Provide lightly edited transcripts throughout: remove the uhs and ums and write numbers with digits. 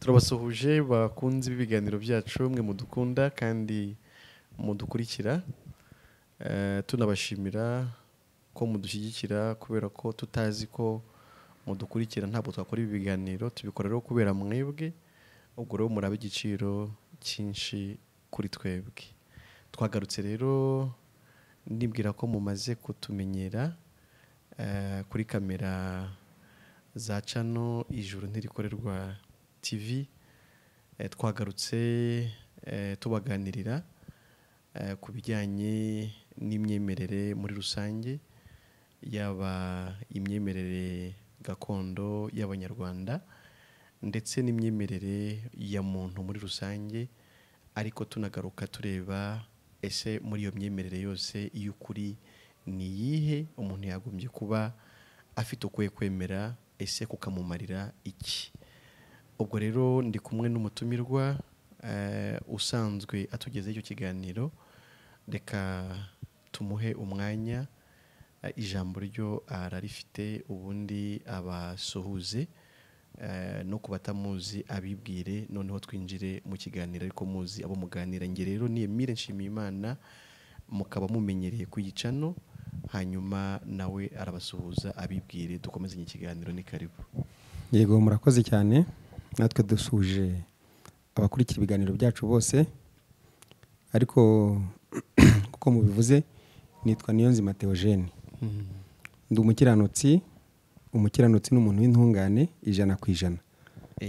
Turabasuhuje bakunze ibiganiro byacu, mwe mudukunda kandi mudukurikira. Tunabashimira ko mudushyigikira, kubera ko tutazi ko mudukurikira ntabwo twakora ibi biganiro, tubikora rero kubera mwebwe. Ubwo rero murabe igiciro cyinshi kuri twebwe. Twagarutse rero nibwira ko mumaze kutumenyera kuri kamera za cano Ijuru Ntirikorerwa TV. Twagarutse tubaganirira ku bijyanye n'imyemerere muri rusange, yaba imyemerere gakondo y'Abanyarwanda ndetse n'imyemerere ya muntu muri rusange, ariko tunagaruka tureba ese muri iyo myemerere yose y'ukuri ni iyihe umuntu yagombye kuba afite ukwiye kwemera, ese kukamumarira iki. Ubwo rero ndi kumwe n'umutumirwa usanzwe atugezeho icyo kiganiro, reka tumuhe umwanya, ijambo ryo ararifite, ubundi abasuhuze no kubatamuzi abibwire, noneho twinjire mu kiganiro ariko muzi abo muganira. Nge rero ni Emile Nshimiyimana, mukaba mumenyereye kuyicano, hanyuma nawe arabasuhuza abibwire, dukomeze ikiganiro. Ni karibu. Yego, murakoze cyane. Natwe dusuhuje abakurikira ibiganiro byacu bose, ariko kuko mubivuze nitwa Niyonzima Theogene. Ndi umukiranutsi. Umukiranutsi ni umuntu w'intungane 100%.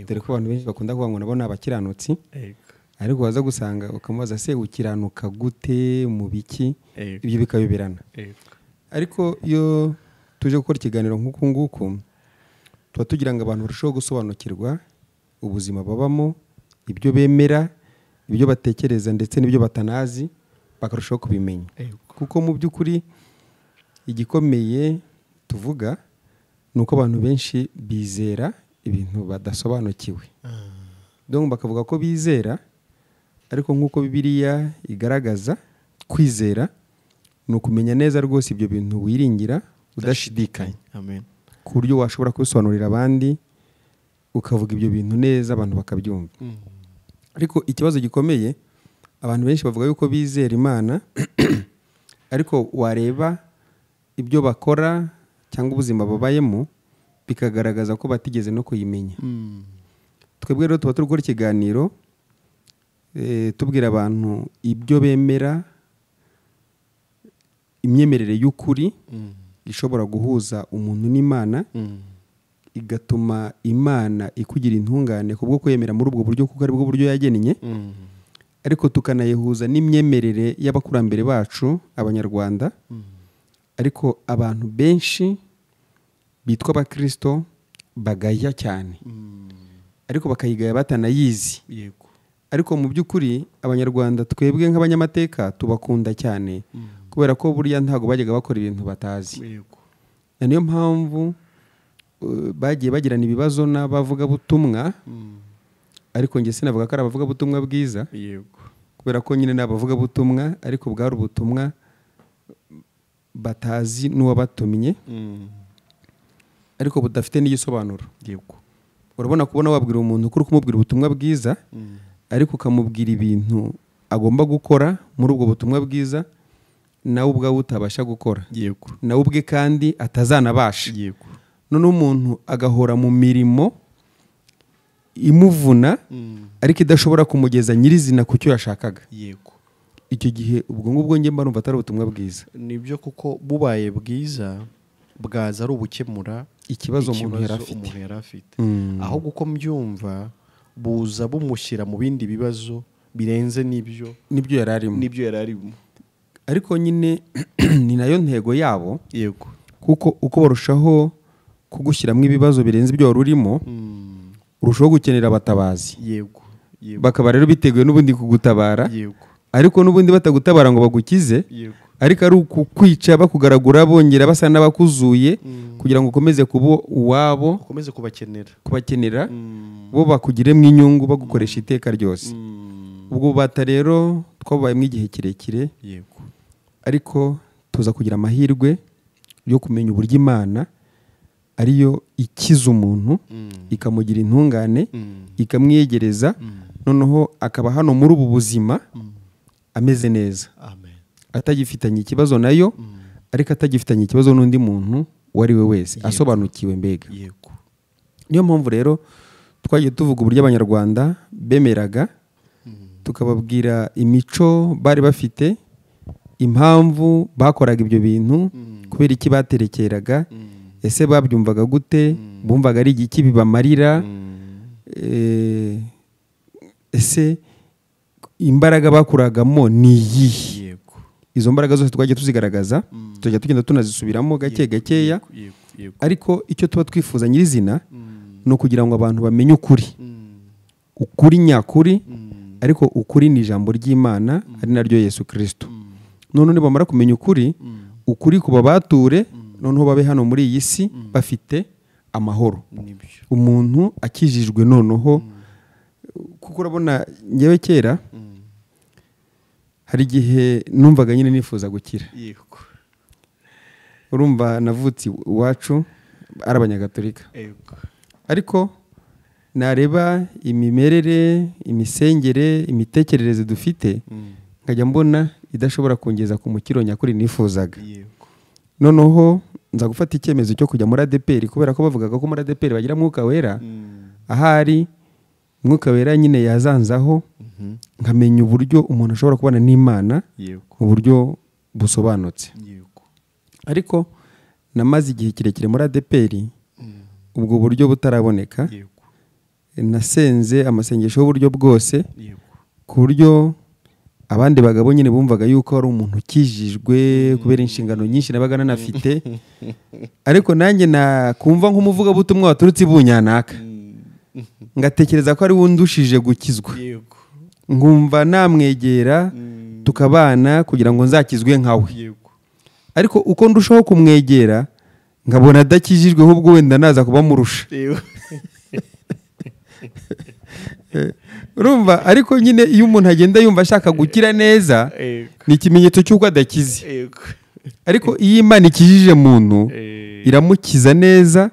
Dore ko abantu benshi bakunda kuvuga ngo nabo ni abakiranutsi, ariko waza gusanga ukamubaza se ukiranuka gute, mu biki, ibyo bikayoberana. Ariko iyo tuje gukora ikiganiro nk'uku nguku, tuba tugira ngo abantu barusheho gusobanukirwa ubuzima babamo, ibyo bemera, ibyo batekereza ndetse n'ibyo batanazi, bakarushaho kubimenya. Kuko mu by'ukuri igikomeye tuvuga ni uko abantu benshi bizera ibintu badasobanukiwe. Donc bakavuga ko bizera, ariko nk'uko Bibiliya igaragaza, kwizera ni ukumenya neza rwose ibyo bintu wiringira udashidikanya. Amen. Ku buryo washobora kubisobanurira abandi, ukavuga ibyo bintu neza abantu bakabyumva. Ariko ikibazo gikomeye, abantu benshi bavuga yuko bizera Imana, ariko wareba ibyo bakora cyangwa ubuzima babayemo bikagaragaza ko batigeze no kuyimenya. Twebwe rero tuba turi gukora ikiganiro tubwira abantu ibyo bemera, imyemerere y'ukuri ishobora guhuza umuntu n'Imana, igatuma Imana ikugira intungane kubwo kwemera muri ubwo buryo, kuko ari bwo buryo yagennye. Ariko tukanayihuza n'imyemerere y'abakurambere bacu Abanyarwanda. Ariko abantu benshi bitwa abakristo bagaya cyane, ariko bakayigaya batanayizi. Yego. Ariko mu by'ukuri Abanyarwanda twebwe nk'abanyamateka tubakunda cyane, kubera ko burya ntago bajyaga bakora ibintu batazi. Yego. Na niyo mpamvu bagiye bagirana ibibazo n'abavugabutumwa, ariko nge sinavuga ko ari abavugabutumwa bwiza. Yego. Kubera ko nyine n'abavugabutumwa, ariko bwari ubutumwa batazi n'uwabatumye, ariko budafite n'igisobanuro. Yego. Urabona kubona wabwira umuntu kuri kumubwira ubutumwa bwiza, ariko ukamubwira ibintu agomba gukora muri ubwo butumwa bwiza nawe ubwawe utabasha gukora. Yego. Nawe ubwe kandi atazanabasha. Yego. None umuntu agahora mu mirimo imuvuna, ariko idashobora kumugeza nyirizina ku cyo yashakaga. Yego. Icyo gihe ubwo ngubwo njye mba numva atari ubutumwa bwiza. Nibyo, kuko bubaye bwiza bwaza ari ubukemura ikibazo umuntu yari afite. Ahubwo uko mbyumva buza bumushyira mu bindi bibazo birenze n'ibyo yari arimo. Ariko nyine ni nayo ntego yabo. Yego. Kuko uko barushaho kugushyiramo ibibazo birenze ibyo wari urimo, urushaho gukenera abatabazi. Yego. Yego. Bakaba rero biteguye n'ubundi kugutabara. Yego. Ariko n'ubundi batagutabara ngo bagukize. Yego. Ariko ari ukukwica bakugaragura bongera basa n'abakuzuye, kugira ngo ukomeze kuba uwabo, ukomeze kubakenera, bo bakugiremo inyungu bagukoresha iteka ryose. Ubwo bata rero twabayemo igihe kirekire. Yego. Ariko tuza kugira amahirwe yo kumenya uburyo Imana ariyo ikiza umuntu, ikamugira intungane, ikamwiyegereza, noneho akaba hano muri ubu buzima ameze neza. Amen. Atagifitanye ikibazo nayo, ariko atagifitanye ikibazo n'undi muntu uwo ari we wese, asobanukiwe mbega. Yego. Niyo mpamvu rero twagiye tuvuga uburyo Abanyarwanda bemeraga, tukababwira imico bari bafite, impamvu bakoraga ibyo bintu, kubera iki baterekeraga, ese babyumvaga gute, bumvaga ari igiki bibamarira, ese imbaraga bakuragamo ni iyihe. Yego. Izo mbaraga zose twagiye tuzigaragaza, tujya tugenda tunazisubiramo gake gakeya. Yego, yego. Ariko icyo tuba twifuza nyirizina ni ukugira ngo abantu bamenye ukuri, ukuri nyakuri, ariko ukuri ni ijambo ry'Imana ari naryo Yesu Kristo. None nibamara kumenya ukuri, ukuri kubabature, noneho babe hano muri iyi si bafite amahoro. Nibyo. Umuntu akijijwe noneho, kuko urabona ngewe kera hari igihe numvaga nyine nifuza gukira. Yego. Urumva navutse iwacu ari Abanyagatolika. Yego. Ariko nareba imimerere, imisengere, imitekerereze dufite, nkajya mbona idashobora kongeza ku mukiro nyakuri nifuzaga. Yego. Noneho nza gufata icyemezo cyo kujya muri ADEPR, kubera ko bavugaga ko muri ADEPR bagira Mwuka Wera. Ahari Mwuka Wera nyine yazanzaho, nkamenya uburyo umuntu ashobora kubana n'Imana mu buryo busobanutse. Yego. Ariko namaze igihe kirekire muri ADEPR, ubwo buryo butaraboneka. Yego. Nasenze amasengesho y'uburyo bwose, Yego. ku buryo abandi bagabo nyine bumvaga yuko ari umuntu ukijijwe kubera inshingano nyinshi nabaga nanafite. Ariko nanjye nakumva nk'umuvugabutumwa waturutse i Bunyanaka, ngatekereza ko ari we undushije gukizwa. Yego. Nkumva namwegera tukabana kugira ngo nzakizwe nkawe. Yego. Ariko uko ndushaho kumwegera nkabona adakijijwe, ahubwo wenda naza kuba murusha. Yego. Urumva, ariko nyine iyo umuntu agenda yumva ashaka gukira neza, ni ikimenyetso cy'uko adakize. Yego. Ariko iyo Imana ikijije muntu, iramukiza neza,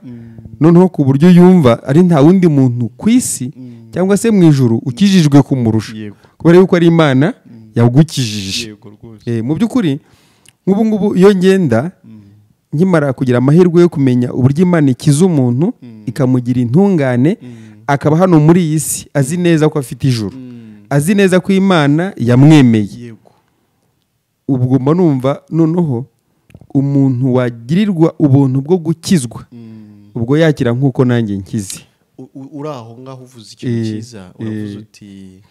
noneho ku buryo yumva ari nta wundi muntu ku isi cyangwa se mu ijuru ukijijwe kumurusha. Yego. Kubera yuko ari Imana yagukijije. Yego rwose. Mu by'ukuri nk'ubu ngubu iyo ngenda nkimara kugira amahirwe yo kumenya uburyo Imana ikiza umuntu, ikamugira intungane, akaba hano muri iyi si azi neza ko afite ijuru, azi neza ko Imana yamwemeye. Yego. Ubwo mba numva noneho umuntu wagirirwa ubuntu bwo gukizwa, ubwo yakira nk'uko nanjye nkize. Uri aho ngaho uvuze ikintu cyiza, uravuze uti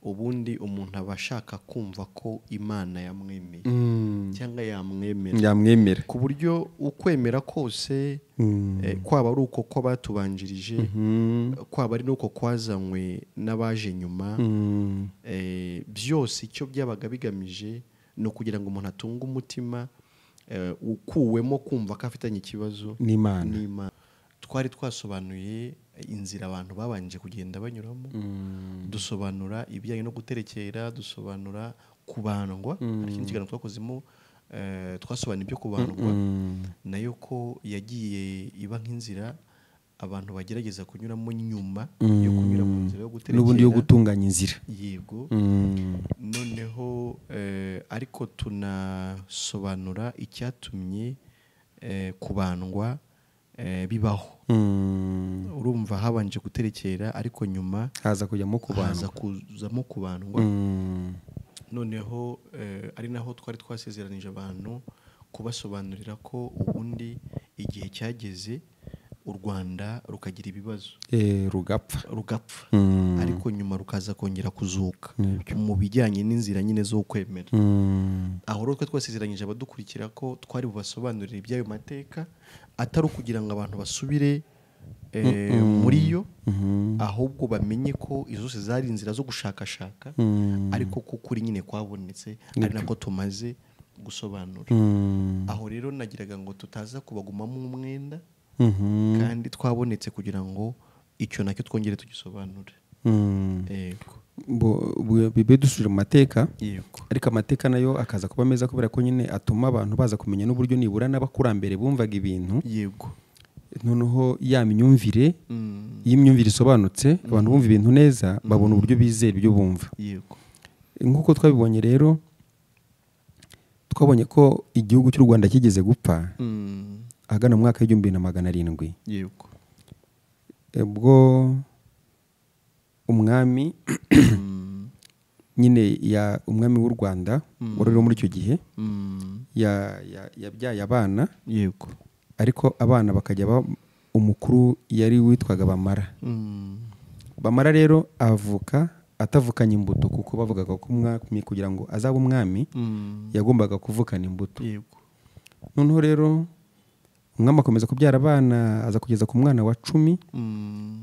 ubundi umuntu aba ashaka kumva ko Imana yamwemeye cyangwa yamwemera. Yamwemera. Ku buryo ukwemera kose, kwaba ari uko kw'abatubanjirije, kwaba ari n'uko kwazanywe n'abaje nyuma, byose icyo byabaga bigamije ni ukugira ngo umuntu atunge umutima ukuwemo kumva ko afitanye ikibazo n'Imana. n'Imana. Twari twasobanuye inzira abantu babanje kugenda banyuramo, dusobanura ibijyanye no guterekera, dusobanura kubandwa. Hari ikindi kiganiro twakozemo, twasobanuye ibyo kubandwa, nayo ko yagiye iba nk'inzira abantu bagerageza kunyuramo nyuma yo kunyura mu nzira yo guterekera, n'ubundi yo gutunganya inzira. Yego. Noneho ariko tunasobanura icyatumye kubandwa bibaho. Urumva habanje guterekera, ariko nyuma haza kujyamo kubandwa. Haza kuzamo kubandwa. Noneho ari naho twari twasezeranije abantu kubasobanurira ko ubundi igihe cyageze u Rwanda rukagira ibibazo, rugapfa. Rugapfa. Ariko nyuma rukaza kongera kuzuka mu bijyanye n'inzira nyine zo kwemera. Aho rero twe twasezeranyije abadukurikira ko twari bubasobanurire iby'ayo mateka, atari ukugira ngo abantu basubire muri yo, ahubwo bamenye ko izo zose zari inzira zo gushakashaka, ariko ko kuri nyine kwabonetse, ari nako tumaze gusobanura. Aho rero nagiraga ngo tutaza kubagumamo umwenda, kandi twabonetse kugira ngo icyo nacyo twongere tugisobanure. Yego. Bibe dusubira mu mateka. Yego. Ariko amateka nayo akaza kuba meza kubera ko nyine atuma abantu baza kumenya n'uburyo nibura n'abakurambere bumvaga ibintu. Yego. Noneho ya myumvire, iyo imyumvire isobanutse abantu bumva ibintu neza, babona uburyo bizera ibyo bumva. Yego. Nk'uko twabibonye rero, twabonye ko igihugu cy'u Rwanda kigeze gupfa ahagana mu mwaka w'1700. Yego. Ubwo umwami nyine ya umwami w'u Rwanda wari uri muri icyo gihe yabyaye abana. Yego. Ariko abana bakajya umukuru yari witwaga Bamara. Bamara rero avuka atavukanye imbuto, kuko bavugaga ko umwami kugira ngo azabe umwami yagombaga kuvukana imbuto. Yego. Noneho rero umwami akomeza kubyara abana, aza kugeza ku mwana wa 10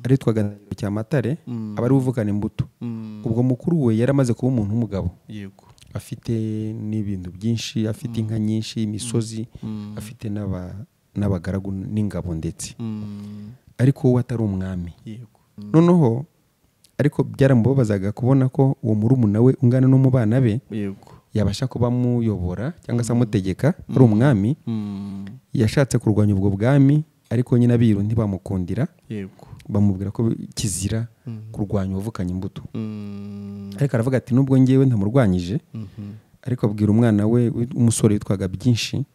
aritwaga Cyamatare, aba ari uvukana imbuto. Ubwo mukuru we yari amaze kuba umuntu w'umugabo. Yego. Afite n'ibintu byinshi, afite inka nyinshi, imisozi, afite n'abagaragu n'ingabo ndetse. Ariko we atari umwami. Yego. Noneho ariko byaramubabazaga kubona ko uwo murumuna we ungana no mu bana be, Yego, yabasha kuba amuyobora cyangwa se amutegeka ari umwami. Yashatse kurwanya ubwo bwami, ariko nyine abiru ntibamukundira. Yego. Bamubwira ko kizira kurwanya uwavukanye imbuto. Ariko aravuga ati nubwo ngewe ntamurwanyije, ariko abwira umwana we umusore witwaga Byinshi,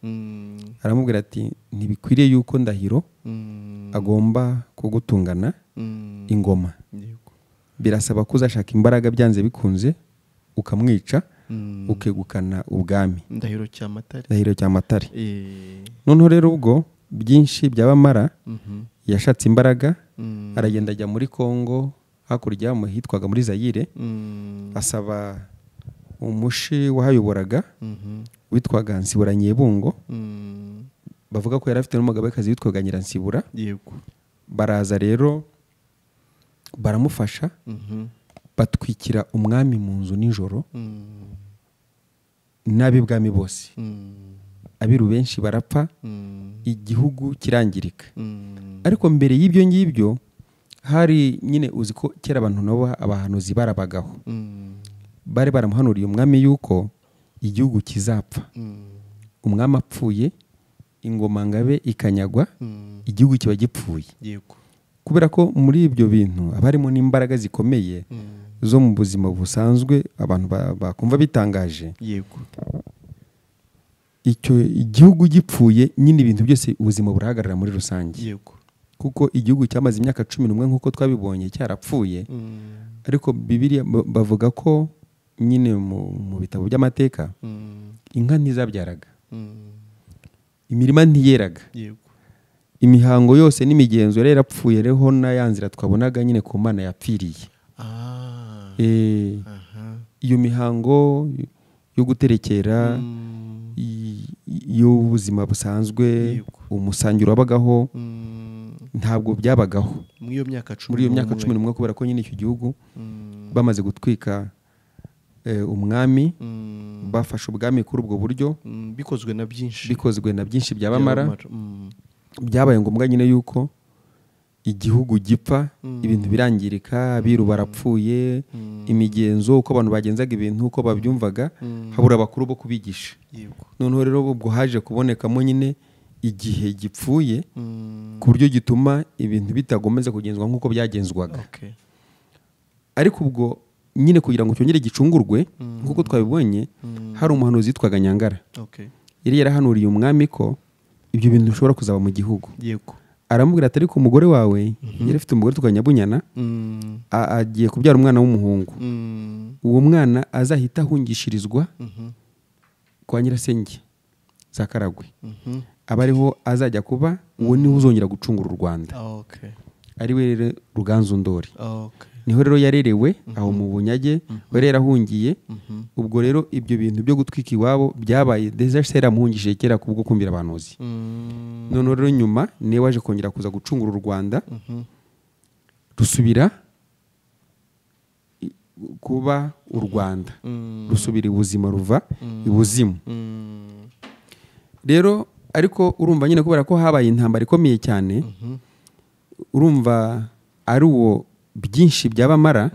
aramubwira ati ntibikwiriye yuko Ndahiro agomba kugutungana ingoma. Yego. Birasaba ko uzashaka imbaraga byanze bikunze ukamwica, ukegukana ubwami. Ndahiro Cyamatare. Ndahiro Cyamatare. Noneho rero ubwo Byinshi byabamara yashatse imbaraga, aragenda ajya muri Kongo hakurya mu hitwaga muri Zaire, asaba umushi wahayoboraga witwaga Nsibura Nyebungo, bavuga ko yari afite n'umugabekazi witwaga Nyiransibura. Yego. Baraza rero baramufasha, batwikira umwami mu nzu nijoro, n'ab'ibwami bose. Abiru benshi barapfa, igihugu kirangirika. Ariko mbere y'ibyo ngibyo hari nyine uzi ko kera abantu nabo abahanuzi barabagaho. Bari baramuhanuriye umwami yuko igihugu kizapfa. Umwami apfuye, ingoma ngabe ikanyagwa, igihugu kiba gipfuye. Yego. Kubera ko muri ibyo bintu abarimo n'imbaraga zikomeye zo mu buzima busanzwe abantu bakumva bitangaje. Yego. Icyo igihugu gipfuye nyine ibintu byose ubuzima burahagarara muri rusange. Yego. Kuko igihugu cyamaze imyaka 11 nkuko twabibonye cyarapfuye. Ariko Bibiliya bavuga ko nyine mu bitabo by'amateka inka ntizabyaraga. Imirima ntiyeraga. Yego. Imihango yose n'imigenzo yari yarapfuye, reho na ya nzira twabonaga nyine ku Mana yapfiriye. Iyo mihango yo guterekera, y'ubuzima busanzwe, umusangiro wabagaho, ntabwo byabagaho muri iyo myaka 11, muri iyo myaka 11, kubera ko nyine icyo gihugu bamaze gutwika umwami, bafashe ubwami kuri ubwo buryo, bikozwe na byinshi, bikozwe na byinshi byabamara. Byabaye ngombwa nyine yuko igihugu gipfa, ibintu birangirika, abiru barapfuye, imigenzo uko abantu bagenzaga ibintu uko babyumvaga, habura abakuru bo kubigisha. Noneho rero ubwo haje kubonekamo nyine igihe gipfuye, ku buryo gituma ibintu bitagomeza kugenzwa nk'uko byagenzwaga. Ariko ubwo nyine kugira ngo cyongere gicungurwe, nk'uko twabibonye, hari umuhanuzi witwaga Nyangara. Yari yarahanuriye umwami ko ibyo bintu bishobora kuzaba mu gihugu. Yego. Aramubwira ati ariko umugore wawe, yari afite umugore witwa Nyabunyana, agiye kubyara umwana w'umuhungu. Uwo mwana azahita ahungishirizwa kwa Nyirasenge Zakaragwe. Aba ariho azajya kuba, uwo niwe uzongera gucungura u Rwanda. Ari we rero Ruganzu Ndori. Niho rero yarerewe aho mu Bunyage, we yarahungiye. Ubwo rero ibyo bintu byo gutwika iwabo byabaye désastre, yaramuhungishije kera kubwo kumvira abahanuzi. None rero nyuma niwe waje kongera kuza gucungura u Rwanda, rusubira kuba u Rwanda, rusubira ubuzima ruva ibuzimu. Rero ariko urumva nyine kubera ko habaye intambara ikomeye cyane, urumva ari uwo byinshi byabamara,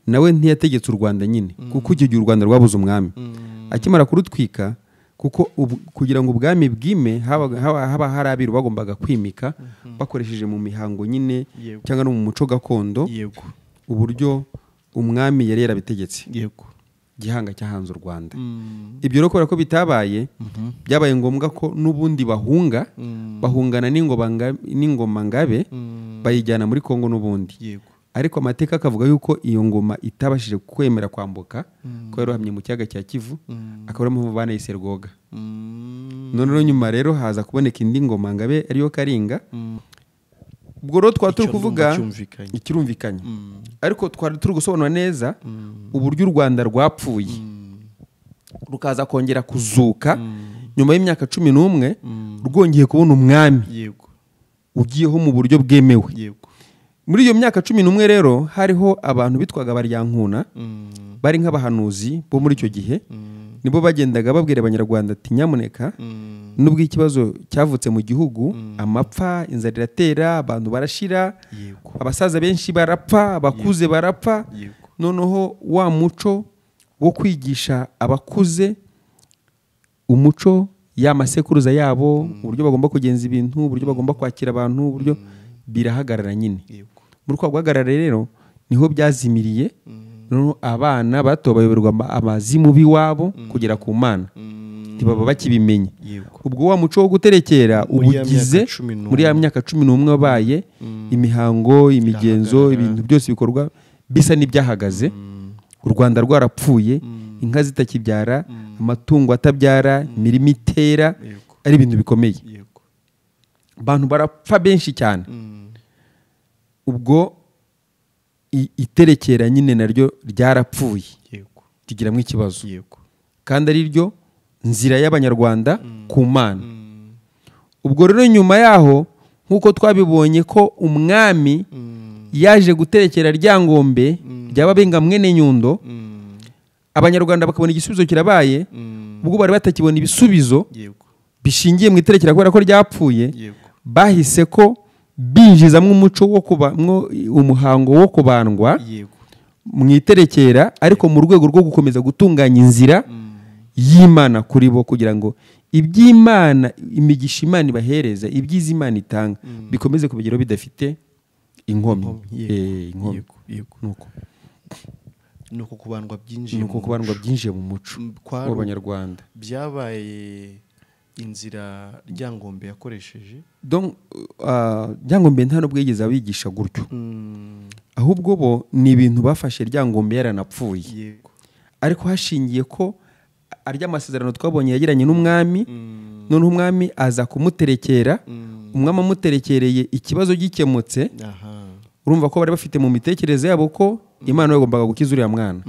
nawe ntiyategetse u Rwanda nyine, kuko icyo gihe u Rwanda rwabuze umwami. Akimara kurutwika, Kuko kugira ngo ubwami bwime haba hari abiru bagombaga kwimika bakoresheje mu mihango nyine cyangwa no mu muco gakondo. Yego. Uburyo umwami yari yarabitegetse. Yego. Gihanga cyahanze u Rwanda. Ibyo rero kubera ko bitabaye, byabaye ngombwa ko n'ubundi bahunga, bahungana n'ingoma ngabe, bayijyana muri Kongo n'ubundi. Yego. Ariko amateka akavuga yuko iyo ngoma itabashije kwemera kwambuka, ko yarohamye mu kiyaga cya Kivu, akaba ari mpamvu banayise Rwoga. None nyuma rero haza kuboneka indi ngoma ngabe ariyo Karinga. Ubwo rero twari turi kuvuga ikirumvikanye, ariko twari turi gusobanura neza uburyo u Rwanda rwapfuye, rukaza kongera kuzuka nyuma y'imyaka 11, rwongeye kubona umwami. Yego. Ugiyeho mu buryo bwemewe. Yego. Muri iyo myaka 11 rero hariho abantu bitwaga Baryankuna, bari nk'abahanuzi bo muri icyo gihe, nibo bagendaga babwira abanyarwanda ati nyamuneka, nubwo ikibazo cyavutse mu gihugu, amapfa, inzara iratera, abantu barashira, abasaza benshi barapfa, abakuze barapfa. Noneho wa muco wo kwigisha abakuze umuco y'amasekuruza yabo, uburyo bagomba kugenza ibintu, uburyo bagomba kwakira abantu, uburyo birahagarara nyine. Muri kwa guhagarara rero niho byazimiriye. Noneho abana bato bayoberwa abazimu b'iwabo kugera ku Mana, ntibaba bakibimenye. Ubwo wa muco wo guterekera ubugize muri ya myaka 11 wabaye, imihango, imigenzo, ibintu byose bikorwa bisa n'ibyahagaze. U Rwanda rwarapfuye, inka zitakibyara, amatungo atabyara, imirima itera, ari ibintu bikomeye. Abantu barapfa benshi cyane. Ubwo iterekera nyine naryo ryarapfuye, rigiramo ikibazo. Kandi ari ryo nzira y'abanyarwanda ku Mana. Ubwo rero nyuma yaho nkuko twabibonye ko umwami yaje guterekera Ryangombe ry'Ababenga mwene Nyundo, abanyarwanda bakabona igisubizo kirabaye. Ubwo bari batakibona ibisubizo bishingiye mu iterekera kubera ko ryapfuye, bahise ko binjizamwo umuco wo kuba umuhango wo kubandwa mu iterekera, ariko mu rwego rwo gukomeza gutunganya inzira y'Imana kuri bo, kugira ngo iby'Imana, imigisha Imana ibahereza, ibyiza Imana itanga bikomeze kubigeraho bidafite inkomyi. Nuko kubandwa byinjiye mu muco w'abanyarwanda. Byabaye inzira Ryangombe yakoresheje. Donc Ryangombe nta nubwo yigeze abigisha gutyo, ahubwo bo ni ibintu bafashe Ryangombe yaranapfuye, ariko hashingiye ko arya amasezerano twabonye yagiranye n'umwami. Noneho umwami aza kumuterekera, umwami amuterekereye ikibazo gikemutse. Urumva ko bari bafite mu mitekerereze yabo ko Imana yagombaga gukiza uriya mwana,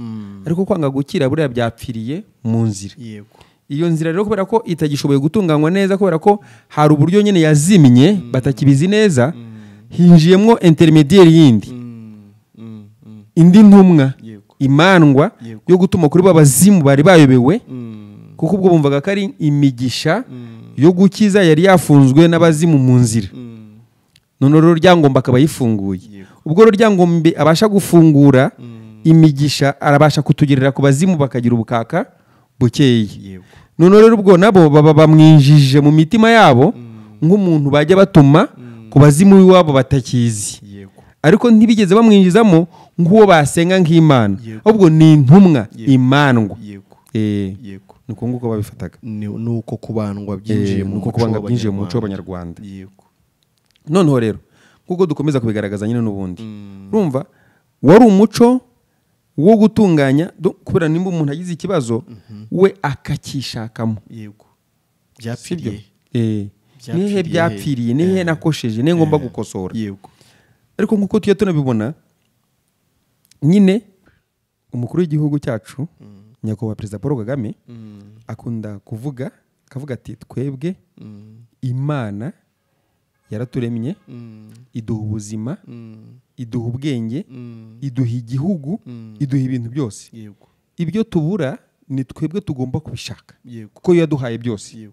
ariko kwanga gukira buriya byapfiriye mu nzira. Iyo nzira rero kubera ko itagishoboye gutunganywa neza, kubera ko hari uburyo nyine yazimye batakibizi neza, hinjiyemwo intermediaire yindi, indi ntumwa imandwa yo gutuma kuri babazimu bari bayobewe, kuko ubwo bumvaga ko ari imigisha yo gukiza yari yafunzwe n'abazimu mu nzira. None rero Ryangombe akaba yifunguye. Ubwo rero Ryangombe abasha gufungura imigisha, arabasha kutugerera ku bazimu bakagira ubukaka bukeye. None rero ubwo nabo baba bamwinjije mu mitima yabo nk'umuntu bajya batuma ku bazimu iwabo batakizi, ariko ntibigeze bamwinjizamo nk'uwo basenga nk'Imana, ahubwo ni intumwa imandwa. Nuko nguko babifataga. Nuko kubandwa byinjiye mu muco w'abanyarwanda. Noneho rero kuko dukomeza kubigaragaza nyine n'ubundi, urumva wari umuco wo gutunganya, kubera nimba umuntu agize ikibazo we akakishakamo. Yego. Byapfiriye. Nihe byapfiriye, nihe nakosheje, nihe ngomba gukosora. Yego. Ariko nkuko tuya tunabibona nyine, umukuru w'igihugu cyacu Nyakubahwa Perezida Paul Kagame akunda kuvuga, akavuga ati twebwe Imana yaraturemye, iduha ubuzima, iduha ubwenge, iduha igihugu, iduha ibintu byose. Ibyo tubura ni twebwe tugomba kubishaka, kuko yaduhaye byose.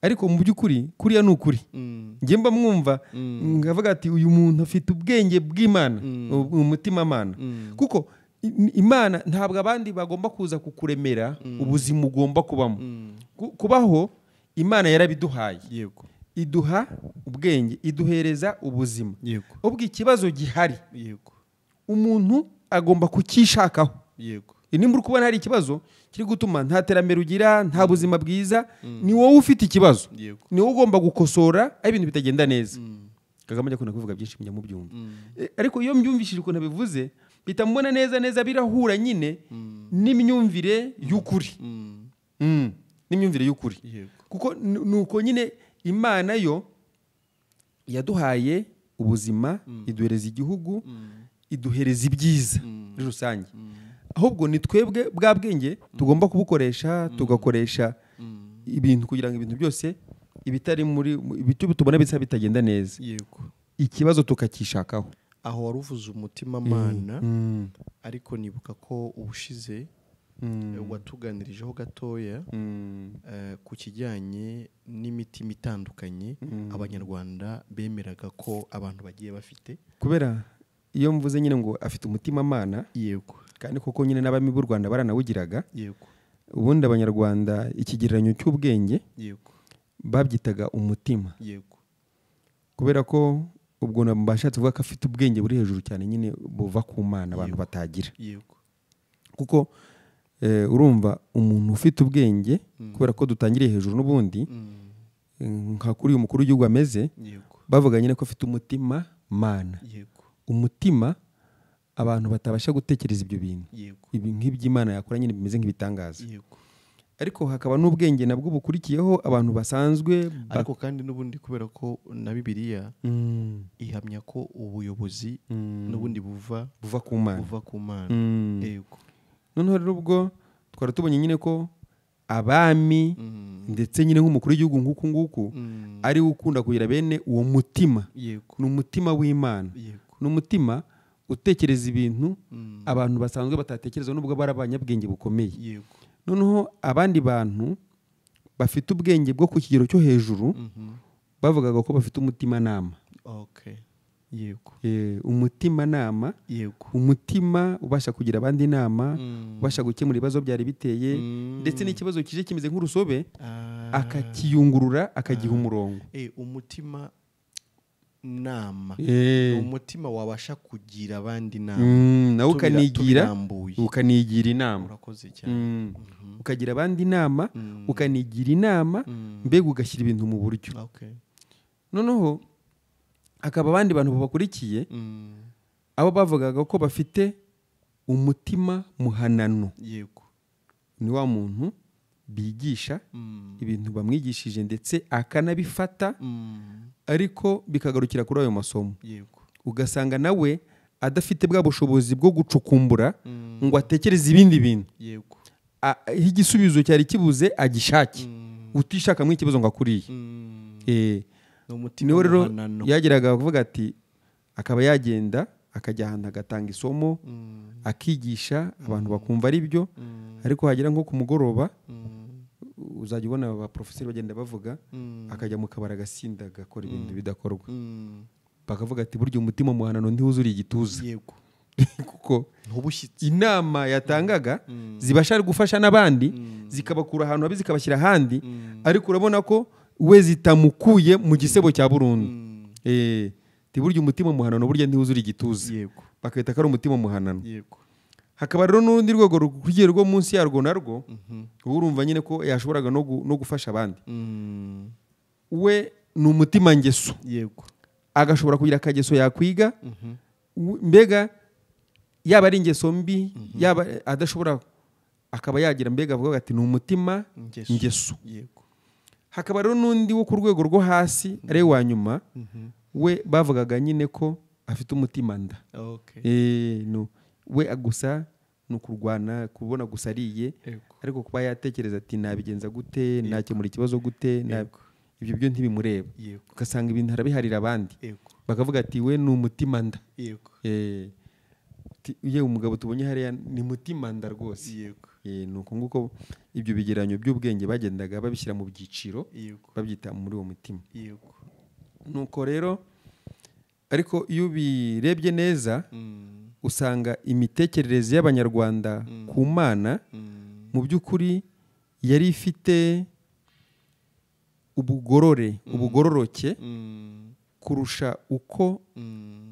Ariko mu by'ukuri kuriya ni ukuri. Njye mba mwumva ngavuga ati uyu muntu afite ubwenge bw'Imana, umutima Mana, kuko Imana ntabwo abandi bagomba kuza kukuremera ubuzima ugomba kubamo. Kubaho Imana yarabiduhaye. Yego. Iduha ubwenge, iduhereza ubuzima. Yego. Ubwo ikibazo gihari. Yego. Umuntu agomba kukishakaho. Yego. Nimba uri kubona hari ikibazo kiri gutuma nta terambere ugira, nta buzima bwiza, ni wowe ufite ikibazo. Yego. Ni wowe ugomba gukosora aho ibintu bitagenda neza. Kagame ajya akunda kubivuga byinshi mujya mubyumva. Ariko iyo mbyumvishije ukuntu abivuze, mpita mbona neza neza birahura nyine n'imyumvire y'ukuri. N'imyumvire y'ukuri. Yego. Kuko nuko nyine Imana yo yaduhaye ubuzima, iduhereza igihugu, iduhereza ibyiza muri rusange. Ahubwo ni twebwe bwa bwenge tugomba kubukoresha, tugakoresha ibintu kugira ngo ibintu byose ibitari muri ibyo tubona bisa bitagenda neza. Yego. Ikibazo tukakishakaho. Aho waruvuze umutima mana, ariko nibuka ko ubushize watuganirijeho gatoya ku kijyanye n'imitima itandukanye Abanyarwanda bemeraga ko abantu bagiye bafite. Kubera iyo mvuze nyine ngo afite umutima mana, Yego. kandi koko nyine n'abami b'u Rwanda baranawugiraga. Yego. Ubundi Abanyarwanda ikigereranyo cy'ubwenge Yego. babyitaga umutima. Yego. Kubera ko ubwo nabashatse kuvuga ko afite ubwenge buri hejuru cyane nyine buva ku Mana abantu batagira. Yego. Kuko urumva umuntu ufite ubwenge, kubera ko dutangiriye hejuru n'ubundi, nka kuri uyu mukuru w'igihugu ameze, Yego. bavuga nyine ko afite umutima mana. Yego. Umutima abantu batabasha gutekereza ibyo bintu. Yego. Ibi nk'iby'Imana yakora nyine bimeze nk'ibitangaza. Yego. Ariko hakaba n'ubwenge nabwo bukurikiyeho abantu basanzwe Ariko kandi n'ubundi kubera ko na Bibiliya ihamya ko ubuyobozi n'ubundi buva ku Mana. Buva ku Mana. Yego. Noneho rero ubwo twari tubonye nyine ko abami ndetse nyine nk'umukuru w'igihugu nk'uku nguku ari we ukunda kugira bene uwo mutima. Yego. Ni umutima w'Imana. Yego. Ni umutima utekereza ibintu abantu basanzwe batatekereza nubwo bari abanyabwenge bukomeye. Yego. Noneho abandi bantu bafite ubwenge bwo ku kigero cyo hejuru bavugaga ko bafite umutima nama. Okay. Yego. Umutima nama. Yego. Umutima ubasha kugira abandi inama, ubasha gukemura ibibazo byari biteye, ndetse n'ikibazo kije kimeze nk'urusobe akakiyungurura akagiha umurongo. Umutima nama. Umutima wabasha kugira abandi inama. Nawe ukanigira inama. Urakoze cyane. Ukagira abandi inama, ukanigira inama, mbega ugashyira ibintu mu buryo. Okay. Noneho akaba abandi bantu babakurikiye abo bavugaga ko bafite umutima muhanano. Yego. Ni wa muntu bigisha ibintu bamwigishije ndetse akanabifata, ariko bikagarukira kuri ayo masomo. Yego. Ugasanga nawe adafite bwa bushobozi bwo gucukumbura ngo atekereze ibindi bintu. Yego. Igisubizo cyari kibuze agishake. Utishaka mu ikibazo ngo akuriye. Niwe rero yageraga kuvuga ati akaba yagenda akajya ahantu agatanga isomo, akigisha abantu bakumva ari byo, ariko hagera nko ku mugoroba uzajya ubona aba professeur bagenda bavuga, akajya mu kabara agasinda agakora ibintu bidakorwa. Bakavuga ati burya umutima muhanano ntiwuzuriye igituza. Yego. Kuko ntubushyitse inama yatangaga zibasha gufasha n'abandi, zikabakura ahantu habi zikabashyira ahandi, ariko urabona ko we zitamukuye mu gisebo cya burundu. Burya umutima muhanano burya ntiwuzura igituza. Yego. Bakita ko ari umutima muhanano. Yego. Hakaba rero n'urundi rwego rukugiye rwo munsi yarwo narwo, urumva nyine ko yashoboraga no gufasha abandi. We ni umutima ngeso. Yego. Agashobora kugira akageso yakwiga, mbega yaba ari ingeso mbi, yaba adashobora akaba yagira mbega avuga ati ni umutima ngeso. Yego. Hakaba rero n'undi wo ku rwego rwo hasi ari wa nyuma, we bavugaga nyine ko afite umutima nda. Okay. No we gusa ni ukurwana kubona gusa ariye, ariko kuba yatekereza ati nabigenza gute, nakemura ikibazo gute, ibyo byo ntibimureba. Ugasanga ibintu arabiharira abandi. Bakavuga ati we ni umutima nda. Yego. Ye umugabo tubonye hariya ni mutima nda rwose. Yego. Nuko nguko ibyo bigeranyo by'ubwenge bagendaga babishyira mu byiciro, babyita muri uwo mutima. Yego. Nuko rero ariko iyo ubirebye neza Usanga imitekerereze y'Abanyarwanda ku Mana mu by'ukuri yari ifite ubugorore, ubugororoke kurusha uko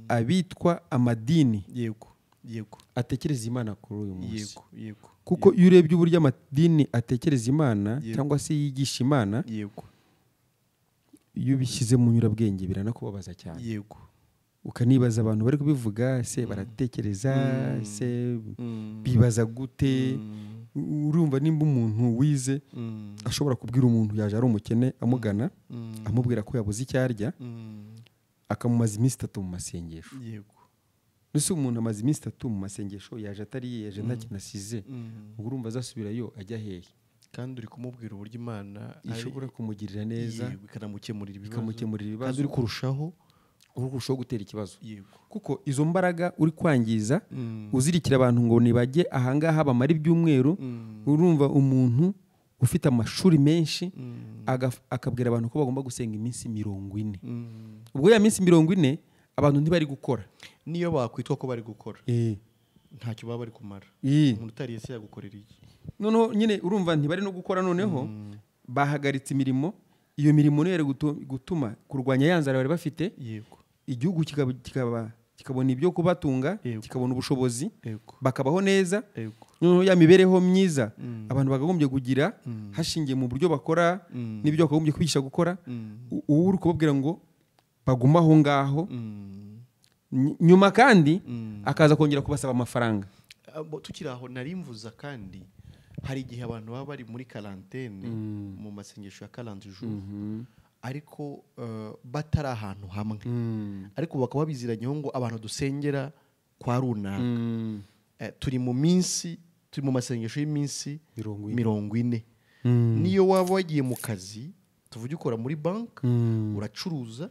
abitwa amadini yego yego atekereza Imana kuri uyu munsi. Yego yego. Kuko iyo urebye uburyo amadini atekereza Imana cyangwa se yigisha Imana, yego, iyo ubishyize mu nyurabwenge biranakubabaza cyane. Yego. Ukanibaza abantu bari kubivuga se baratekereza se bibaza gute? Urumva nimba umuntu wize ashobora kubwira umuntu yaje ari umukene amugana amubwira ko yabuze icyo arya, akamumaza iminsi 3 mu masengesho. Yego. Nese umuntu amaze iminsi 3 mu masengesho yaje atariye, yaje nta kintu asize, ubwo urumva azasubirayo ajya hehe? Kandi uri kumubwira uburyo Imana ishobora kumugirira neza, ikanamukemurira ibibazo, kandi uri kurushaho gutera ikibazo. Yego. Kuko izo mbaraga uri kwangiza uzirikira abantu ngo nibajye ahangaha bamara ibyumweru. Urumva umuntu ufite amashuri menshi akabwira abantu ko bagomba gusenga iminsi 40. Ubwo ya minsi 40 abantu ntibari gukora, niyo bakwitwa ko bari gukora ntacyo baba bari kumara. Umuntu utariye se yagukorera iki? Noneho nyine urumva ntibari no gukora, noneho bahagaritse imirimo. Iyo mirimo niyo yari gutuma kurwanya ya nzara bari bafite. Yego. Igihugu kikabona ibyo kubatunga, kikabona ubushobozi, bakabaho neza. Noneho ya mibereho myiza abantu bakagombye kugira hashingiye mu buryo bakora n'ibyo bakagombye kwigisha gukora, ubu uri kubabwira ngo baguma aho ngaho. Nyuma kandi akaza kongera kubasaba amafaranga. Tukiri aho narimvuza, kandi hari igihe abantu baba bari muri karantene mu masengesho ya 40 jours, ariko batari ahantu hamwe, ariko bakaba biziranyeho ngo abantu dusengera kwa runaka, turi mu minsi, turi mu masengesho y'iminsi 40. Niyo waba wagiye mu kazi, tuvuge ukora muri bank, uracuruza,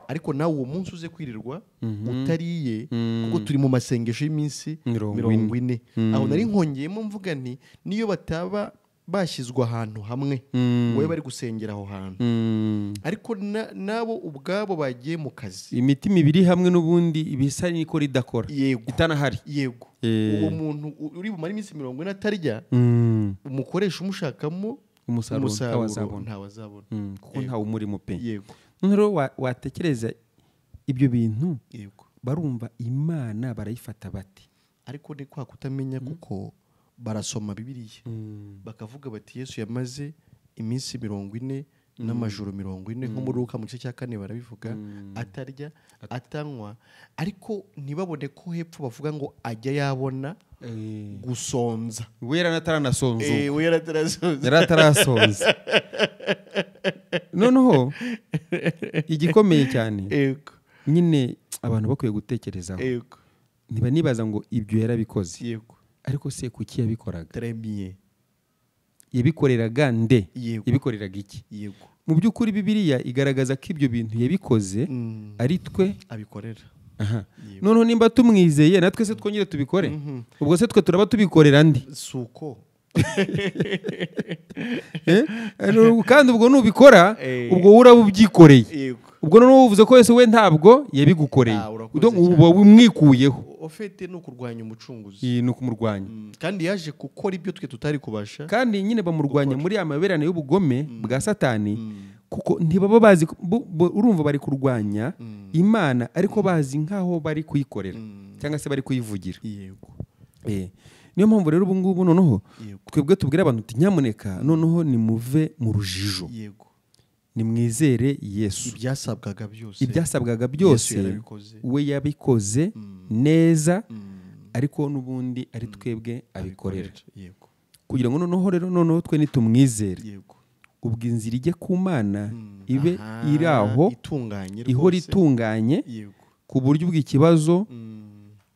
ariko nawe uwo munsi uze kwirirwa utariye, kuko turi mu masengesho y'iminsi 40. Aho nari nkongeyemo mvuga nti niyo bataba bashyizwe ahantu hamwe ngo bari gusengera aho hantu, ariko nabo ubwabo bagiye mu kazi, imitima ibiri hamwe n'ubundi ibisa niko ridakora, itanahari. Yego. Uwo muntu uri bumara iminsi 40 atarya, umukoresha umushakamo umusaruro ntawazabona, kuko ntawe umurimo pe. Yego. Noneho watekereza ibyo bintu, yego, barumva Imana barayifata bati, ariko ni kwa kutamenya, kuko barasoma Bibiliya bakavuga bati Yesu yamaze iminsi 40 n'amajoro 40, nko muri Luka mu gice cya 4 barabivuga, atarya atanywa, ariko ntibabone ko hepfo bavuga ngo ajya yabona gusonza. We yarataranasonza. We yaratarasonza. Yaratarasonza. Noneho igikomeye cyane nyine abantu bakwiye gutekerezaho, niba nibaza ngo ibyo yarabikoze, yego, ariko se kuki yabikoraga? Très bien. Yabikoreraga nde? Yabikoreraga iki? Yego. Mu by'ukuri Bibiliya igaragaza ko ibyo bintu yabikoze ari twe abikorera. Noneho nimba tumwizeye natwe se twongere tubikore, ubwo se twe turaba tubikorera ndi? Suko. Kandi ubwo nubikora ubwo uraba ubyikoreye, ubwo noneho uvuze ko Yesu we ntabwo yabigukoreye, uba umwikuyeho. Ofete ni ukurwanya umucunguzi, ni ukumurwanya. Kandi yaje gukora ibyo twe tutari kubasha, kandi nyine bamurwanya muri ya maberane y'ubugome bwa Satani, kuko ntibaba bazi, urumva bari kurwanya Imana ariko bazi nkaho bari kuyikorera cyangwa se bari kuyivugira. Yego. Niyo mpamvu rero ubu ngubu noneho twebwe tubwira abantu uti nyamuneka noneho nimuve mu rujijo. Yego. Nimwizere Yesu. Ibyasabwaga byose we yabikoze neza, ariko n'ubundi ari twebwe abikorera. Yego. Kugira ngo noneho rero noneho twe nitumwizere, yego, ubwo inzira ijye ku Mana ibe iraho itunganye, ihora itunganye, ku buryo bw'ikibazo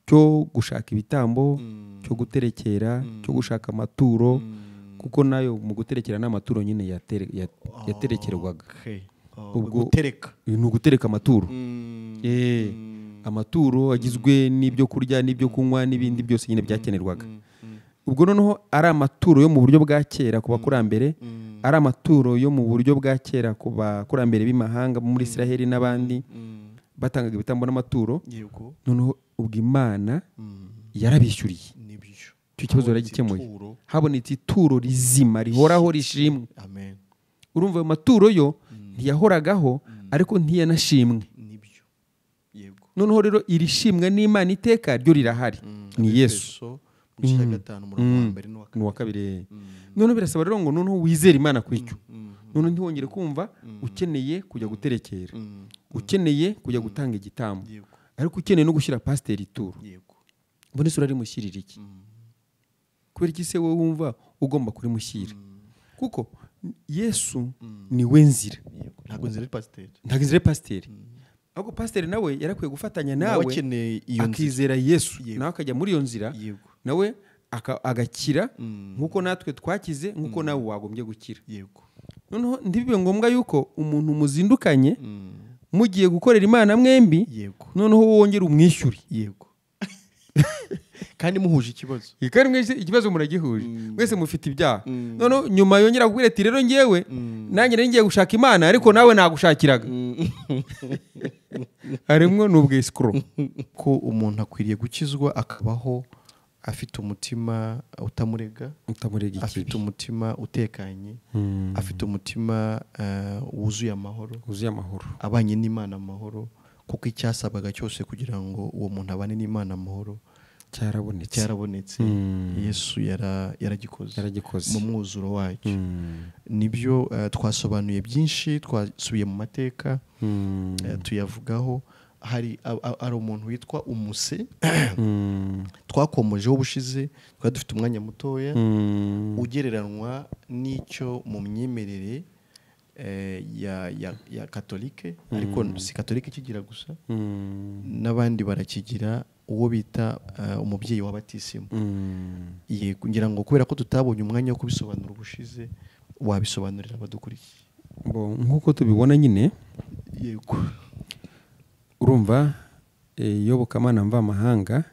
cyo gushaka ibitambo, cyo guterekera, cyo gushaka amaturo, kuko nayo mu guterekera n'amaturo nyine yaterekerwaga. Ubwo gutereka ni ugutereka amaturo. Amaturo agizwe n'ibyo kurya n'ibyo kunywa n'ibindi byose nyine byakenerwaga. Ubwo noneho ari amaturo yo mu buryo bwa kera ku bakurambere, ari amaturo yo mu buryo bwa kera ku bakurambere b'imahanga muri Israheli n'abandi, Batangaga ibitambo n'amaturo, noneho ubwo Imana yarabishyuriye. Icyo kibazo yaragikemuye, habonetse ituro rizima rihoraho rishimwe. Amen. Urumva ayo maturo yo ntiyahoragaho, ariko ntiyanashimwe. Noneho rero irishimwe n'Imana iteka ryo rirahari, ni Yesu. N'uwa kabiri. Noneho birasaba rero ngo noneho wizere Imana ku icyo, noneho ntiwongere kumva ukeneye kujya guterekera, ukeneye kujya gutanga igitambo, ariko ukeneye no gushyira pasiteri ituro. Mbone isura rimushyirira iki? Kubera iki se wowe wumva ugomba kurimushyira? Kuko Yesu ni we nzira. Ntabwo nzira ari pasiteri. Ntabwo inzira ari pasiteri. Ahubwo pasiteri nawe yarakwiye gufatanya nawe, akizera Yesu, nawe akajya muri iyo nzira, nawe agakira nk'uko natwe twakize, nk'uko nawe wagombye gukira. Noneho ntibibe ngombwa yuko umuntu muzindukanye mugiye gukorera Imana mwembi, noneho wongera umwishyure. Yego. Kandi muhuje ikibazo. Kandi mwese ikibazo muragihuje. Mwese mufite ibyaha. Noneho nyuma yongera kukubwira ati rero ngewe nanjye nari ngiye gushaka Imana, ariko nawe nagushakiraga. Harimwo n'ubwesikoro. Ko umuntu akwiriye gukizwa akabaho afite umutima utamurega, afite umutima utekanye, afite umutima wuzuye amahoro, abanye n'Imana amahoro, kuko icyasabwaga cyose kugira ngo uwo muntu abane n'Imana amahoro cyarabonetse. Yesu yaragikoze mu mwuzuro wacyo. Nibyo twasobanuye byinshi, twasubiye mu mateka tuyavugaho. Hari umuntu witwa Umuse twakomojeho ubushize, twari dufite umwanya mutoya, ugereranwa n'icyo mu myemerere ya Katolike, ariko si Katolike kigira gusa, n'abandi barakigira, uwo bita umubyeyi wa batisimu. Yego, ngira ngo kubera ko tutabonye umwanya wo kubisobanura ubushize, wabisobanurira abadukurikiye. Nk'uko tubibona nyine, yego, urumva iyobokamana mvamahanga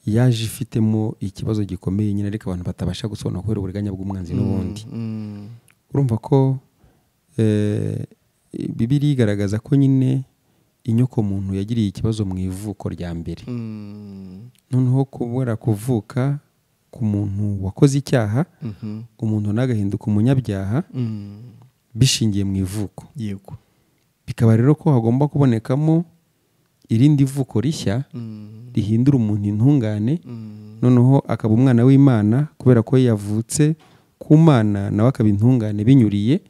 yaje ifitemo ikibazo gikomeye nyine, ariko abantu batabasha gusobanura kubera uburiganya bw'umwanzi n'ubundi. Urumva ko Bibiliya igaragaza ko nyine inyoko muntu yagiriye ikibazo mu ivuko rya mbere. Noneho kubera kuvuka ku muntu wakoze icyaha, umuntu nagahinduka umunyabyaha bishingiye mu ivuko. Yego. Bikaba rero ko hagomba kubonekamo irindi vuko rishya rihindura umuntu intungane, noneho akaba umwana w'Imana kubera ko yavutse ku Mana, nawe akaba intungane binyuriye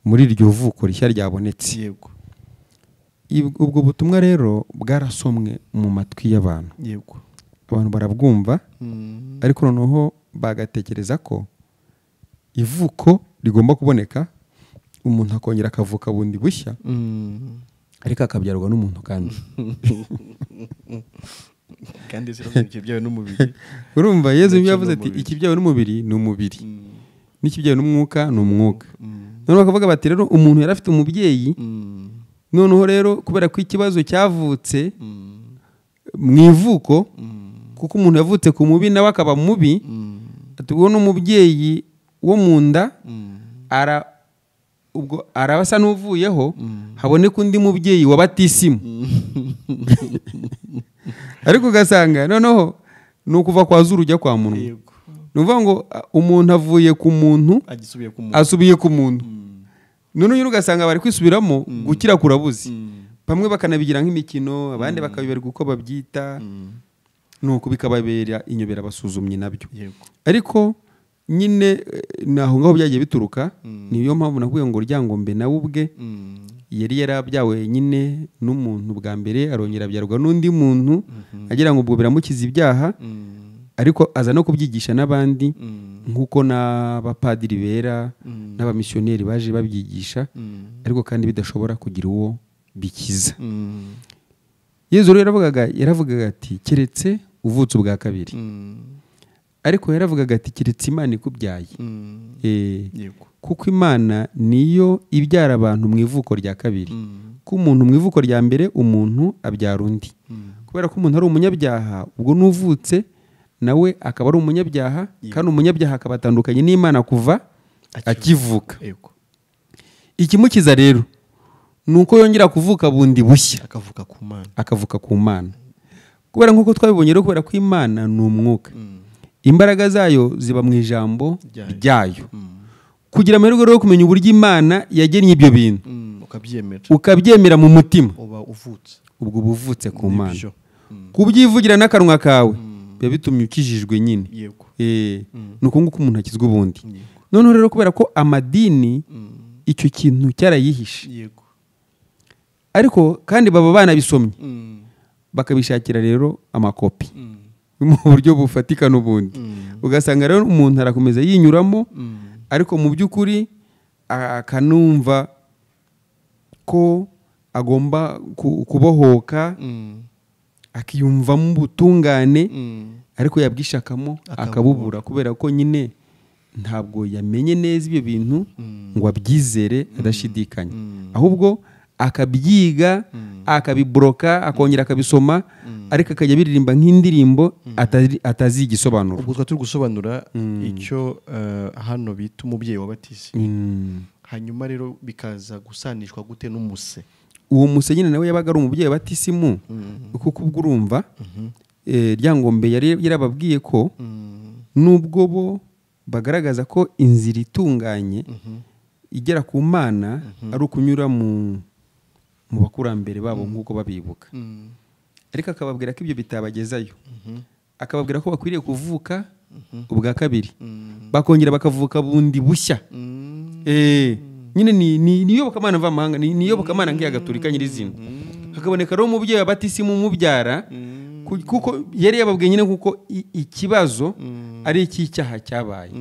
muri iryo vuko rishya ryabonetse. Yego. Ubwo butumwa rero bwarasomwe mu matwi y'abantu. Yego. Abantu barabwumva, ariko noneho bagatekereza ko ivuko rigomba kuboneka, umuntu akongera akavuka bundi bushya, ariko akabyarwa n'umuntu kandi. Kandi ikibyawe n'umubiri. Urumva Yesu yavuze ati ikibyawe n'umubiri ni umubiri, n'ikibyawe n'umwuka ni umwuka. Noneho bakavuga bati rero umuntu yari afite umubyeyi, noneho rero kubera ko ikibazo cyavutse mu ivuko, kuko umuntu yavutse ku mubi nawe akaba mubi, ati ubwo n'umubyeyi wo mu nda ubwo arabasa n'uvuyeho, haboneka undi mubyeyi wa batisimu. Ariko ugasanga noneho ni ukuva kwa zuru ujya kwa munwa. Ni ukuvuga ngo umuntu avuye ku muntu asubiye ku muntu. Noneho ugasanga bari kwisubiramo, gukira kurabuze. Bamwe bakanabigira nk'imikino, abandi bakabiberwa uko babyita, nuko bikababera inyobera basuzumye nabyo. Ariko nyine naho ngaho byagiye bituruka, niyo mpamvu nakubwiye ngo Ryangombe nawe ubwe yari yarabyawe nyine n'umuntu bwa mbere, arongera abyarwa n'undi muntu, agira ngo ubwo biramukiza ibyaha, ariko aza no kubyigisha n'abandi, nk'uko n'abapadiri bera n'abamisiyoneri baje babyigisha, ariko kandi bidashobora kugira uwo bikiza. Yezu rero yaravugaga ati keretse uvutse ubwa kabiri. Ariko yaravugaga ati keretse Imana ikubyaye. Kuko Imana niyo ibyara abantu mu ivuko rya kabiri. Ko umuntu mu ivuko rya mbere umuntu abyara undi. Kubera ko umuntu ari umunyabyaha, ubwo n'uvutse nawe akaba ari umunyabyaha, kandi umunyabyaha akaba atandukanye n'Imana kuva akivuka. Ikimukiza rero Nuko yongera kuvuka bundi bushya, akavuka ku Mana, akavuka ku Mana. Kubera nkuko twabibonye rero, kubera ko Imana ni umwuka, imbaraga zayo ziba mu ijambo ryayo. Kugira amahirwe rero kumenya uburyo Imana yagennye ibyo bintu, ukabyemera mu mutima, uba uvutse, ubwo buvutse ku Mana. Kubyivugira n'akanwa kawe biba bitumye ukijijwe nyine. Nuko nguko umuntu akizwa ubundi. Noneho rero kubera ko amadini icyo kintu cyarayihishe, ariko kandi baba banabisomye bakabishakira rero amakopi mu buryo bufatika n'ubundi, ugasanga rero umuntu arakomeza yinyuramo, ariko mu by'ukuri akanumva ko agomba kubohoka, akiyumvamo ubutungane, ariko yabwishakamo akabubura, kubera ko nyine ntabwo yamenye neza ibyo bintu ngo abyizere adashidikanya, ahubwo akabyiga, akabibroka, akongera akabisoma, ariko akajya biririmba nk'indirimbo atazi igisobanuro. Ubwo turi gusobanura icyo hano bita umubyeyi wa batisimu. Hanyuma rero bikaza gusanishwa gute n'umuse? Uwo muse nyine nawe yabaga ari umubyeyi wa batisimu, kuko ubwo urumva Ryangombe yari yarababwiye ko nubwo bo bagaragaza ko inzira itunganye igera ku Mana ari ukunyura mu bakurambere babo nk'uko babibuka, ariko akababwira ko ibyo bitabagezayo, akababwira ko bakwiriye kuvuka ubwa kabiri, bakongera bakavuka bundi bushya. Nyine ni iyobokamana mvamahanga, ni iyobokamana nk'iya Gatolika nyirizina. Hakaboneka rero umubyeyi wa batisimu umubyara, kuko yari yababwiye nyine kuko ikibazo ari icy'icyaha cyabaye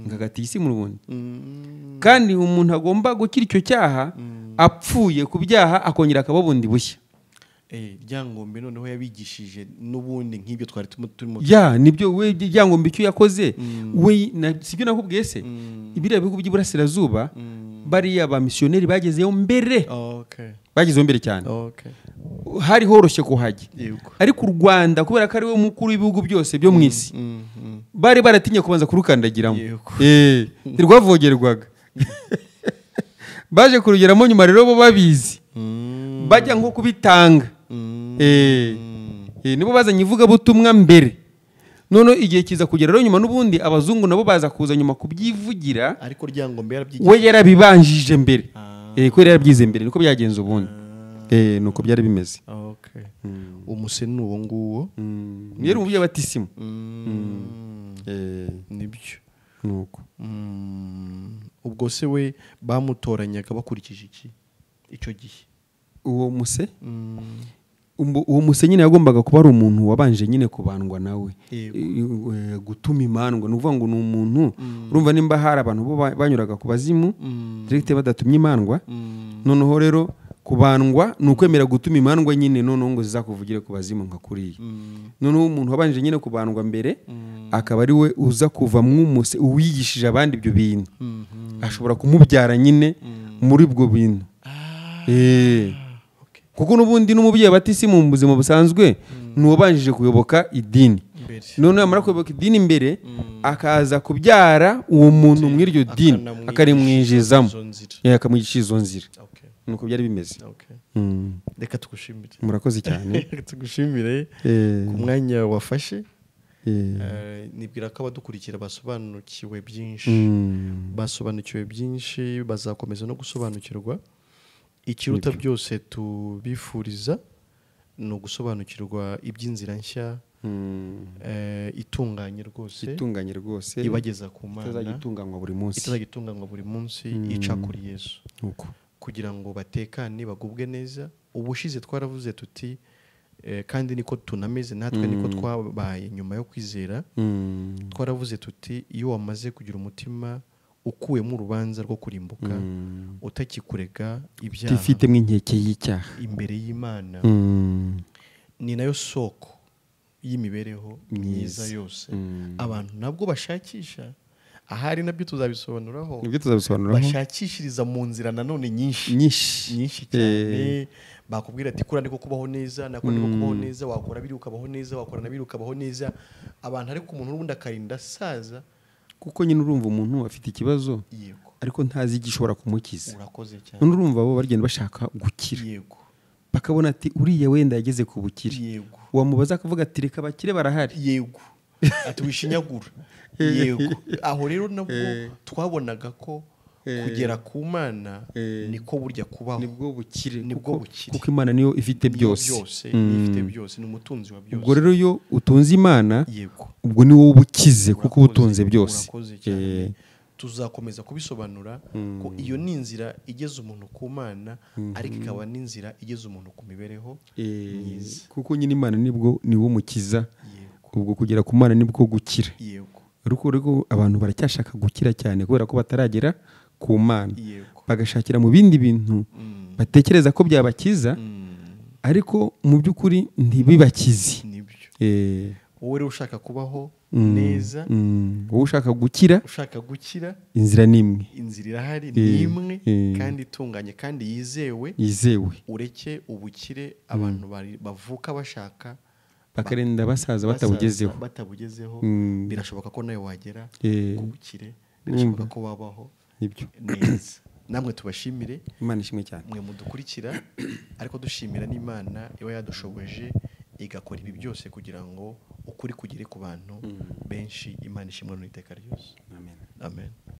ngagatisimu n'ubundi, kandi umuntu agomba gukira icyo cyaha apfuye ku byaha akongera akaba bundi bushya. Ryangombe noneho yabigishije n'ubundi nk'ibyo twari turimo. Ya nibyo we Ryangombe icyo yakoze we, sibyo nakubwiye se, ibiriya bihugu by'iburasirazuba bariya ba missionnaire bagezeyo mbere. Bagezeyo mbere cyane. Hari horoshye kuhajya. Ariko u Rwanda kubera ko ari we mukuru w'ibihugu byose byo mu isi, bari baratinye kubanza kurukandagiramo. Ntirwavogerwaga. Baje kurugeramo nyuma rero bo babizi, bajya nko kubitanga. Nibo bazanye ivugabutumwa mbere. None igihe kiza kugera rero nyuma n'ubundi abazungu nabo baza kuza nyuma kubyivugira, ariko Ryangombe yarabyigiye, we yarabibanjije mbere. Ko yarabyize mbere, niko byagenze ubundi. Nuko byari bimeze. Umuse ni uwo nguwo. Yari umubyeyi wa batisimu. Nibyo. Nuko ubwo se we bamutoranyaga bakurikije iki icyo gihe? Uwo muse, uwo muse nyine yagombaga kuba ari umuntu wabanje nyine kubandwa nawe, gutuma imandwa. Ni ukuvuga ngo ni umuntu urumva nimba hari abantu bo banyuraga ku bazimu direct badatumye imandwa, noneho rero kubandwa ni ukwemera gutuma imandwa nyine, noneho ngo zizakuvugire ku bazimu nka kuriya. Noneho umuntu wabanje nyine kubandwa mbere akaba ari we uza kuva mw'umuse uwigishije abandi ibyo bintu, ashobora kumubyara nyine muri ubwo bintu. Kuko n'ubundi n'umubyeyi batisimu mu buzima busanzwe ni uwabanjije kuyoboka idini, none yamara kuyoboka idini mbere akaza kubyara uwo muntu muri iryo dini akarimwinjizamo, akamwigisha izo nzira. Nuko byari bimeze. Reka tugushimire. Murakoze cyane. Reka tugushimire ku mwanya wafashe. Nibwira ko abadukurikira basobanukiwe byinshi, basobanukiwe byinshi, bazakomeza no gusobanukirwa. Ikiruta byose tubifuriza ni ugusobanukirwa iby'inzira nshya itunganye rwose, itunganye rwose, ibageza ku Mana, itazagitunganywa buri munsi, itazagitunganywa buri munsi, ica kuri Yesu, kugira ngo batekane bagubwe neza. Ubushize twaravuze tuti kandi niko tunameze natwe, niko twabaye nyuma yo kwizera. Twaravuze tuti iyo wamaze kugira umutima ukuyemo urubanza rwo kurimbuka, utakikurega ibyaha, tifitemo inkeke y'icyaha imbere y'Imana, ni nayo soko y'imibereho myiza yose. Abantu nabwo bashakisha ahari, nabyo tuzabisobanuraho, bashakishiriza mu nzira nanone nyinshi nyinshi cyane. Bakubwira ati kura niko kubaho neza, nako niko kubaho neza, wakora biri ukabaho neza, wakora nabiri ukabaho neza. Abantu ariko umuntu n'ubundi akarinda saza, kuko nyine urumva umuntu afite ikibazo Ariko ntazi igishobora kumukiza. Urakoze cyane. None urumva bo bagenda bashaka gukira. Yego. Bakabona ati uriya wenda yageze ku bukire. Yego. Wamubaza akavuga ati reka abakire barahari. Yego. Ati wishinyagura. Yego. Aho rero nabwo twabonaga ko kugera ku Mana niko burya kubaho. Nibwo bukire. Nibwo bukire. Kuko Imana niyo ifite byose. Niyo ifite byose, ni umutunzi wa byose. Ubwo rero iyo utunze Imana, yego, ubwo ni wowe ubukize kuko ubutunze byose. Urakoze cyane. Tuzakomeza kubisobanura ko iyo ni inzira igeza umuntu ku Mana, ariko ikaba n'inzira igeza umuntu ku mibereho myiza. Kuko nyine Imana nibwo niwo mukiza. Ubwo kugera ku Mana nibwo gukira. Yego. Ariko abantu baracyashaka gukira cyane kubera ko bataragera ku Mana. Yego. Bagashakira mu bindi bintu batekereza ko byabakiza, ariko mu by'ukuri ntibibakize. Nibyo. Wowe rero ushaka kubaho neza, wowe ushaka gukira, inzira ni imwe. Inzira irahari ni imwe kandi itunganye kandi yizewe. Ureke ubukire abantu bavuka bashaka, bakarenda basaza batabugezeho. Birashoboka ko nawe wagera ku bukire, birashoboka ko wabaho neza. Namwe tubashimire, Imana ishimwe cyane mwe mudukurikira, ariko dushimira n'Imana iba yadushoboje igakora ibi byose kugira ngo ukuri kugere ku bantu benshi. Imana ishimwe n'iteka ryose. Amen. Amen.